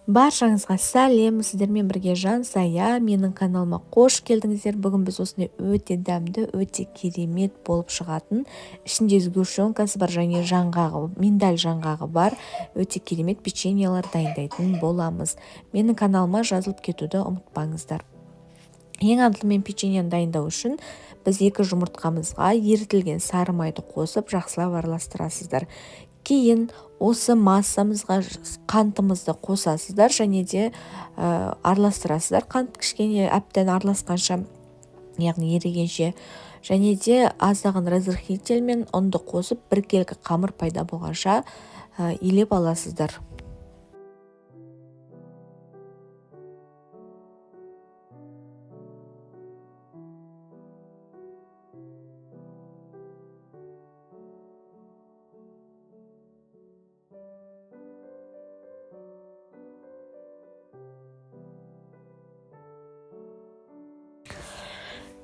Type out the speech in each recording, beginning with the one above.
Баршаңызға сәлем, сіздермен бірге Жансая, менің каналыма қош келдіңіздер. Бүгін біз осындай өте дәмді, өте керемет болып шығатын, ішінде сгущенкасы бар және жаңғағы, миндаль жаңғағы бар, өте керемет печеньелер дайындайтын боламыз. Менің каналыма жазылып кетуді ұмытпаңыздар. Ең алдымен печеньені дайындау үшін біз 2 жұмыртқамызға ерітілген сары майды қосып жақсылап араластырасыздар. Кейін осы массамызға қантымызды қосасыздар және де араластырасыздар. Қант кішкене әбден араласқанша, яғни ерігенше, және де аздаған разрыхлитель мен ұнды қосып біркелкі қамыр пайда болғанша илеп аласыздар.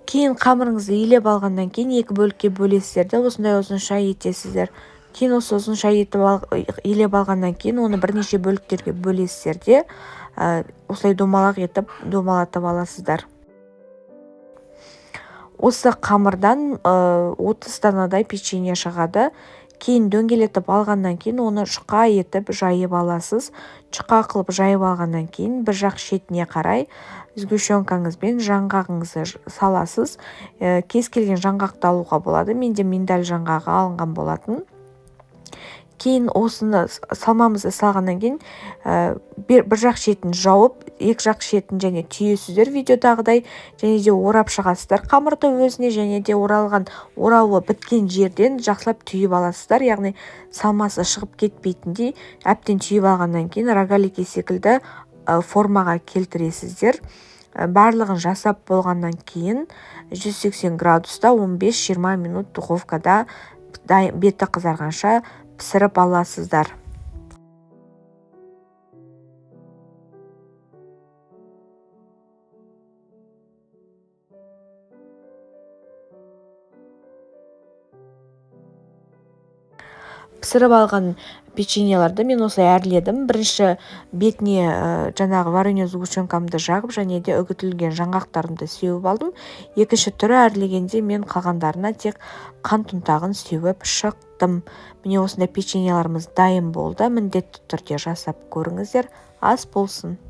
Кейін қамырыңызды илеп алғаннан кейін 2 бөлікке бөлесіздер де осындай ұзынша етесіздер. Кейін осы ұзынша етіп илеп алғаннан кейін оны бірнеше бөліктерге бөлесіздер де осылай домалақ етіп домалатып аласыздар. Осы қамырдан 30 данадай печенье шығады. Кейін дөңгелетіп алғаннан кейін оны жұқа етіп жайып аласыз. Жұқа қылып жайып алғаннан кейін бір жақ шетіне қарай сгущенкаңыз бен жаңғағыңызды саласыз. Кез келген жаңғақты алуға болады. Менде миндаль жаңғағы алынған болатын. Кейін осыны салмамызды салғаннан кейін бір жақ шетін жауып, екі жақ шетін және түйесіздер видеодағыдай, және де орап шығасыздар қамырды өзіне, және де орауы біткен жерден жақсылап түйіп аласыздар, яғни салмасы шығып кетпейтіндей әбден түйіп алғаннан кейін рогалики секілді формаға келтіресіздер. Барлығын жасап болғаннан кейін 180 градуста 15-20 минут духовкада беті қызарғанша пісіріп аласыздар. Пісіріп алған печеньелерді мен осылай әрледім. Бірінші бетіне жаңағы вареный сгущенкамды жағып, және де үгітілген жаңғақтарымды сеуіп алдым. Екінші түрі әрлегенде мен қалғандарына тек қант ұнтағын сеуіп шықтым. Міне осындай печеньелеріміз дайын болды. Міндетті түрде жасап көріңіздер. Ас болсын.